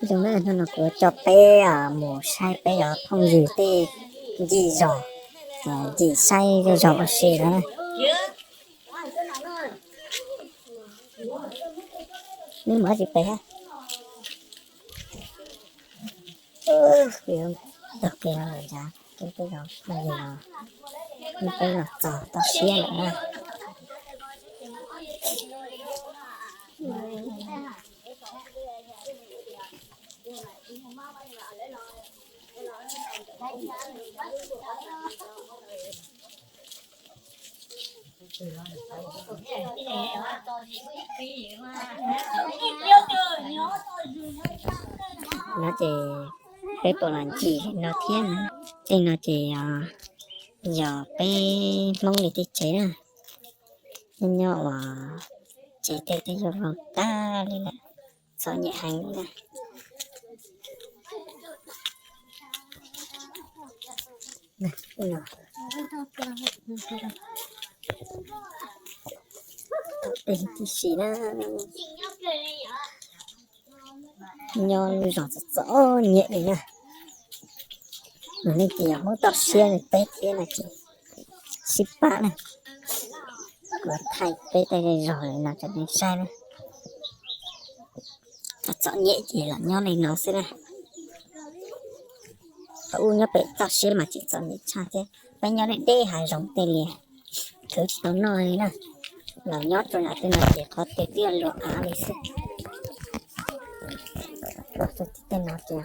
Zoo na, hnub no kuv coj peb mus saib peb cov phooj ywg tej ncig zos, ncig saib zej zog ua si no na. Neb mus dab tsi pem? Tog kev no lawm ntshe peb cov phooj ywg no, peb los txog toj siab lawm na. No ces peb puas los ncig no thiab na. Tej no ces yog peb Hmoob li tej tsev na, nyob nyob uas tsev tej twb yuav vau tag li lawm, txom nyem heev li na. Tej tib si na, nyob lub zos txom txom nyem li na. Mas nej ces yog Hmoob toj siab li peb thiab no ces sib pab na, kuv thaij peb tej zej zog li no rau nej saib na. Txom txom nyem ces los nyob li no xwb na. Thaum ub nyob pem toj siab mas tsis txom nyem tshaj thiab, peb nyob deb deb hav zoov tej li, khwv tsis tau noj li na. Los nyob rau nram tej no ces qhov twg twb luag av li xwb. Los rau tej no ces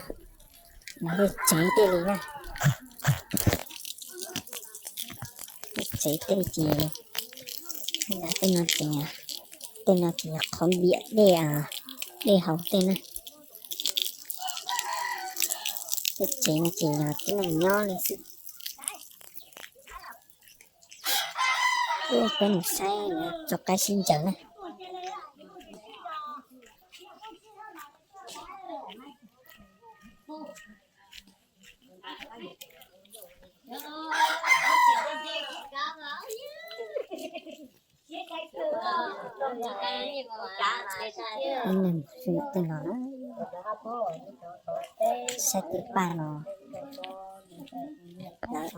yog tej tsev tej li na. Tej tsev tej ces, tej no ces, tej no ces yog qhov npiam dej, dej haus tej na. Tej tsev no ces yog tib neeg nyob li xwb. Peb mus saib tso qaib sib ncaws na. Ib neeg xwb tej no na, saib tej paj no, lawv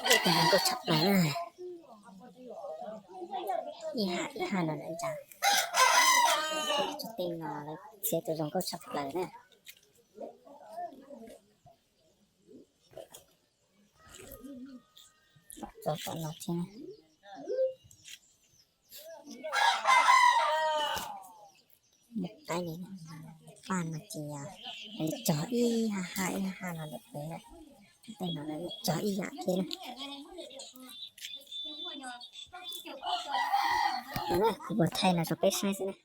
ib tug zoo nkauj tshaj plaws na. Ib haj ib haj no lawm ntag. Tej no lawv txhia tus zoo nkauj tshaj plaws na. Tso tom no thiab. Mus qaib li, paj no ces cog ib haj haj ib haj haj no lawm pem na. Tej no lawv cog ib yam thiab na. Kuv puas thaij no rau peb saib xwb na.